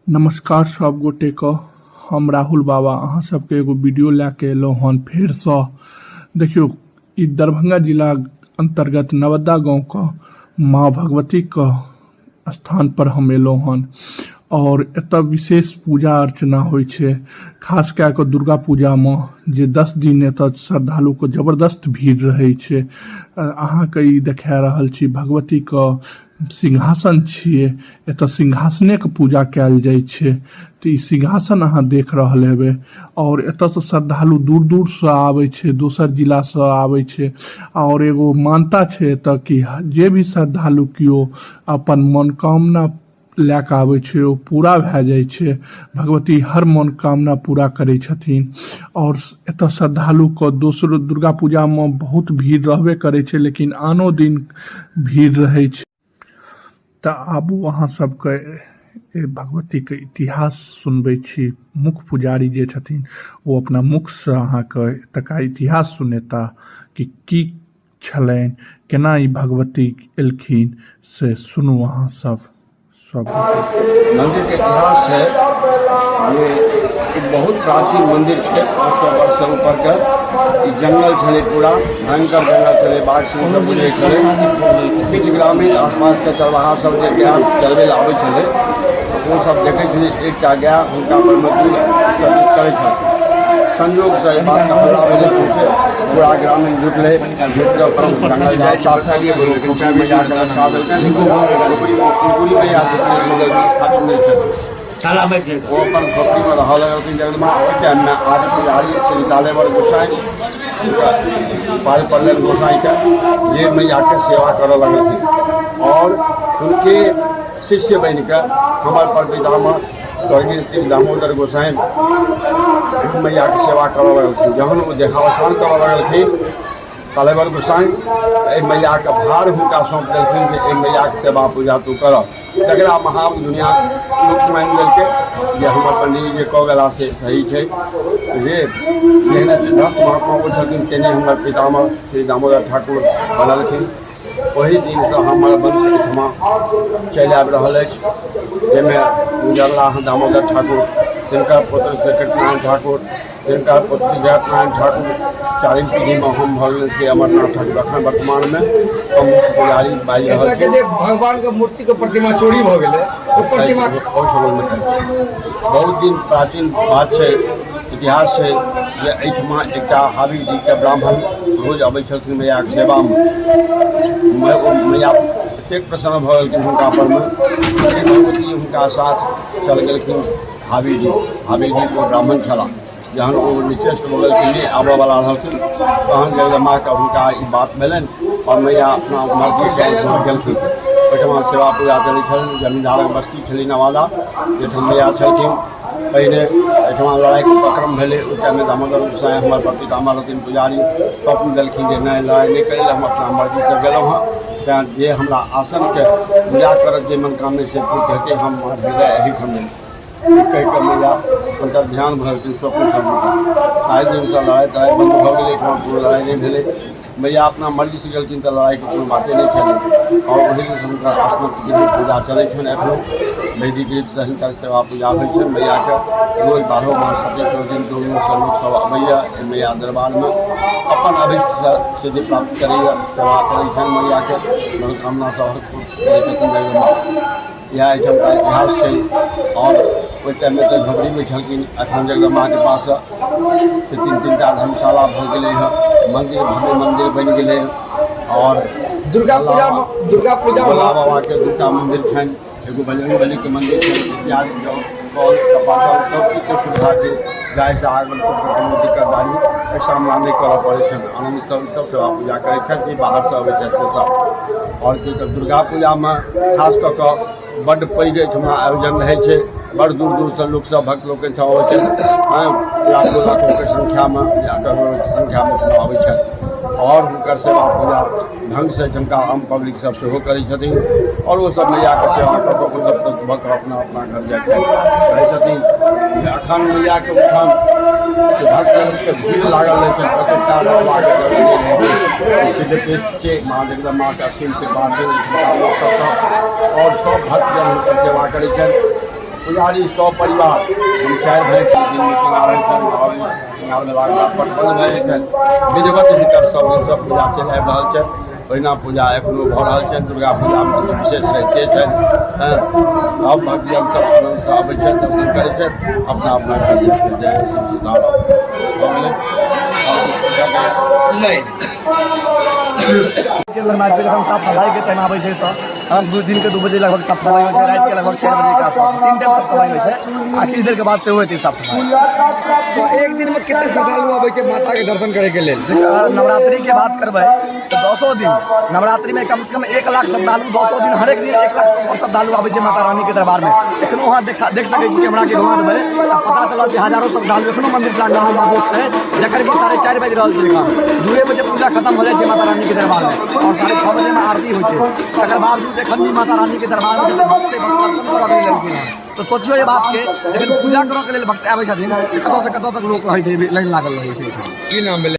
नमस्कार सब गोटे के, हम राहुल बाबा अहाँ सबके एगो वीडियो लए के एलहुँ हन फेरसँ। देखियौ, ई दरभंगा जिला अंतर्गत नवद्दा गाँव के माँ भगवती के स्थान पर हम एलहुँ हन और एतऽ विशेष पूजा अर्चना होइ छै, खास कए कऽ दुर्गा पूजा मे जे 10 दिन एतऽ श्रद्धालु के जबरदस्त भीड़ रहै छै। अहाँके ई देखा रहल छी भगवती के सिंहासन छियै, एतऽ सिंहासने के पूजा कयल जाय छै। तऽ ई सिंहासन अहाँ देख रहल हेबै और एतऽ से श्रद्धालु दूर-दूर से आवे छै, दोसर जिला से आवे छै। और एगो मान्यता छै एतऽ कि जे भी श्रद्धालु कियो अपन मनोकामना लए के आवे छै ओ पूरा भए जाय छै। भगवती हर मनोकामना पूरा करै छथिन। और एतऽ श्रद्धालु के दोसर दुर्गा पूजा में बहुत भीड़ रहबे करै छै, लेकिन आनो दिन भीड़ रहै छै। तऽ आबू अहाँ सबके भगवती के इतिहास सुनबै छी। मुख्य पुजारी जे छथिन ओ अपना मुख से अहाँके एतुका इतिहास सुनेता कि की छलनि, केना ई भगवती एलखिन, से सुनू अहाँ सब। सब मंदिर के इतिहास है, ये एक बहुत प्राचीन मंदिर है, 500 वर्ष से ऊपर के। ई जंगल छलै, पूरा भयंकर जंगल छलै, बाघ सिंह सब बुझै छलै। किछु ग्रामीण आसपास के चरवाहा सब जे गाय चरबै लए आबै छलै, ओ सब देखै छलै एकटा गाय हुनका पर मे दूध उत्सर्जित करै छल। संयोगसँ एहि बातके हल्ला भेलै, सौंसे पूरा ग्रामीण जुटलै। जुटि कऽ अपन जंगल जाइ छै, मैयाके लटका देलकनि। खोपड़ी मैया नहि छलै, ओ अपन खोपड़ीमे रहऽ लगलखिन जगदम्बा। ओहि टाइममे आदि पुजारी श्री तालेवर गोसाई पाल पड़लनि गोसाईके, जे मैयाके सेवा करऽ लगलखिन। आओर हुनके शिष्य बनि कऽ हमर परपितामह स्वर्गीय श्री दामोदर गोसाई मैयाके सेवा करऽ लगलखिन। जहन ओ देहावसान करऽ लगलखिन तालेवर गोसाई, एहि मैयाके भार हुनका सौंप देलखिन जे एहि मैयाके सेवा पूजा तू करऽ। तकरा महान दुनिया लोक मानि लेलकै जे हमर पंडीजी जे कऽ गेला से सही छै। जे जेहने सिद्धार्थ महात्मा ओ छलखिन, तेहने हमर पितामह श्री दामोदर ठाकुर बनलखिन। ओहि दिनसँ हमर वंश एहिठमा चलि आबि रहल अछि, जाहिमे गुजरला हँ दामोदर ठाकुर, तिनकर पुत्र श्री कृष्णनारायण ठाकुर, तिनकर पुत्र जगत नारायण ठाकुर, चारिम पीढ़ीमे हम भऽ गेल श्री अमरनाथ ठाकुर। एखन वर्तमानमे हम मुख्य पुजारी बाजि रहल छी। जे भगवानके मूर्तिके प्रतिमा चोरी भऽ गेलै, ओ प्रतिमा ओहि समझमे बहुत दिन प्राचीन बात छै, इतिहास छै जे एहिठमा एकटा हाबी जीके ब्राह्मण रोज अबै छलखिन मैयाके सेवामे। ओ मैया एतेक प्रसन्न भऽ गेलखिन हुनका परमे जे भगवती हुनका साथ चल गेलखिन। हाबी जी, हाबी जी ओ ब्राह्मण छलाह। जहन ओ निचेष्ट भऽ गेलखिन, नहि आबऽवला रहलखिन, तहन जगदम्बाके हुनका ई बात भेलनि आओर मैया अपना मर्जीसँ ओहिठमा गेलखिन। ओहिठमा सेवा पूजा चलै छलनि। जमींदारक बस्ती छलै नवादा, जाहिठाम मैया छलखिन। पहिने एहिठमा लड़ाइके उपक्रम भेलै। ओहि टाइममे दामोदर गोसाई हमर पितामह रहथिन पुजारी, स्वप्न देलखिन जे नहि, लड़ाइ नहि करै लए, हम अपना मर्जीसँ गेलहुँ हँ, तेँ जे हमरा आसनके पूजा करत, जे मनोकामना से पूर्ण हेतै, हम हृदय एहिठाम कहि कऽ मैया हुनकर ध्यान भऽ गेलखिन स्वप्न हुनका। ताहि दिनसँ लड़ाइ तड़ाइ बन्द भऽ गेलै। एहिठमा कोनो लड़ाइ नहि भेलै। मैया अपना मर्जीसँ गेलखिन तऽ लड़ाइके कोनो बाते नहि छलै। आओर ओहि दिनसँ हुनकर आसनके भी पूजा चलै छनि। एखनो वैदिक रीतिसँ हिनकर सेवा पूजा होइ छनि मैयाके। रोज 12 मास 27 दिन दूर दूरसँ लोकसभ अबैए, एहि मैया दरबारमे अपन अभीष्ट सिद्धि प्राप्त करैए, सेवा करै छनि मैयाके, मनोकामना सब हर करै छथिन जगदम्बा। इएह एहिठामका इतिहास छै। आओर ओहि टाइममे तऽ झोपड़ीमे छलखिन, एखन जगदम्बाके पाससँ से तीन तीन टा धर्मशाला भऽ गेलै हँ, मन्दिर, भव्य मन्दिर बनि गेलै हँ। आओर दुर्गा पूजा, दुर्गा पूजा भोला बाबाके दूटा मन्दिर छनि, एगो बजरंग बलीके मन्दिर छनि। इत्यादि कल चापाकल सब चीजके सुविधा छै, जाहिसँ आगन्तुकके कोनो दिक्कतदारीके सामना नहि करऽ पड़ै छनि। आनन्दसँ सब सेवा पूजा करै छथि, जे बाहरसँ अबै छथि से सब। आओर की तऽ दुर्गा पूजामे खास कऽ कऽ बड्ड पैघ एहिठमा आयोजन रहै छै। बड़ दूर दूरसँ लोकसभ, भक्त लोकनि सब अबै छथि। हँ, लाखो लाखोके संख्यामे या करोड़ोके संख्यामे एहिठमा अबै छथि आओर हुनकर सेवा पूजा ढङ्गसँ एहिठमका आम पब्लिक सब सेहो करै छथिन। आओर ओसभ मैयाके सेवा कऽ कऽ ओतप्रोत भऽ कऽ अपना अपना घर जाइ छथि, रहै छथिन। अखन मैयाके ओहिठाम से भक्तजनके भीड़ लागल रहै छनि, कतोटा रखबाके जगह नहि रहै छै। सिद्धपीठ छै, माँ जगदम्बाके असीम कृपा छै एहिठमका लोक सबके आओर सब भक्तजन हुनकर सेवा करै छथि। पुजारी सभ परिवार हम चारि भाइ छी। दिनमे श्रृंगार होइ छनि, श्रृंगार भेलाके बाद पट बन्द भए जाइ छनि। विधिवत हिनकर सब दिनसँ पूजा चलि आबि रहल छनि, ओहिना पूजा एखनो भऽ रहल छनि। दुर्गा पूजामे तऽ विशेष रहिते छनि। हँ, सब भक्तजन सब आनन्दसँ आबै छथि, दर्शन करै छथि, अपना अपना घर जाइ छथि। जय श्री सीताराम। भऽ गेलै। आओर किछु पूछऽके यऽ? नहि। के अंदर मारि जखन साफ सफाई के टाइम आबै छै तऽ हम दू दिन के 2 बजे लगभग साफ सफाई होइ छै, राति के लगभग 4 बजे के आसपास 3 टाइम साफ सफाई होइ छै आ किछु देर के बाद सेहो हेतै साफ सफाई। तो एक दिन में कते श्रद्धालु आबै छै माता के दर्शन करे के लेल? अगर नवरात्रि के बात करबै तऽ 10 दिन नवरात्रि में कम से कम 1 लाख श्रद्धालु 10 दिन हरेक दिन 1 लाख से ऊपर श्रद्धालु आबै छै माता रानी के दरबार में। एखनो अहाँ देख सकै छी कैमरा के घुमा देबै तऽ पता चलत जे हजारों श्रद्धालु एखनो मंदिर प्रांगण में मौजूद छै, जकर कि 4:30 बाजि रहल छै। एखन 2 बजे पूजा खत्म हो जाइ छै माता रानी के दरबार में और 6:30 बजे में आरती होइ छै। तकर बावजूद एखन भी माता रानी के दरबार में जते भक्त छै बस दर्शन करऽ के लेल एलखिन हँ। तऽ सोचियौ एहि बात के, जखन पूजा करऽ के लेल भक्त आबै छथिन तऽ कतऽ से कतऽ तक लोक रहै छै, लाइन लागल रहै छै। की नाम भेलै?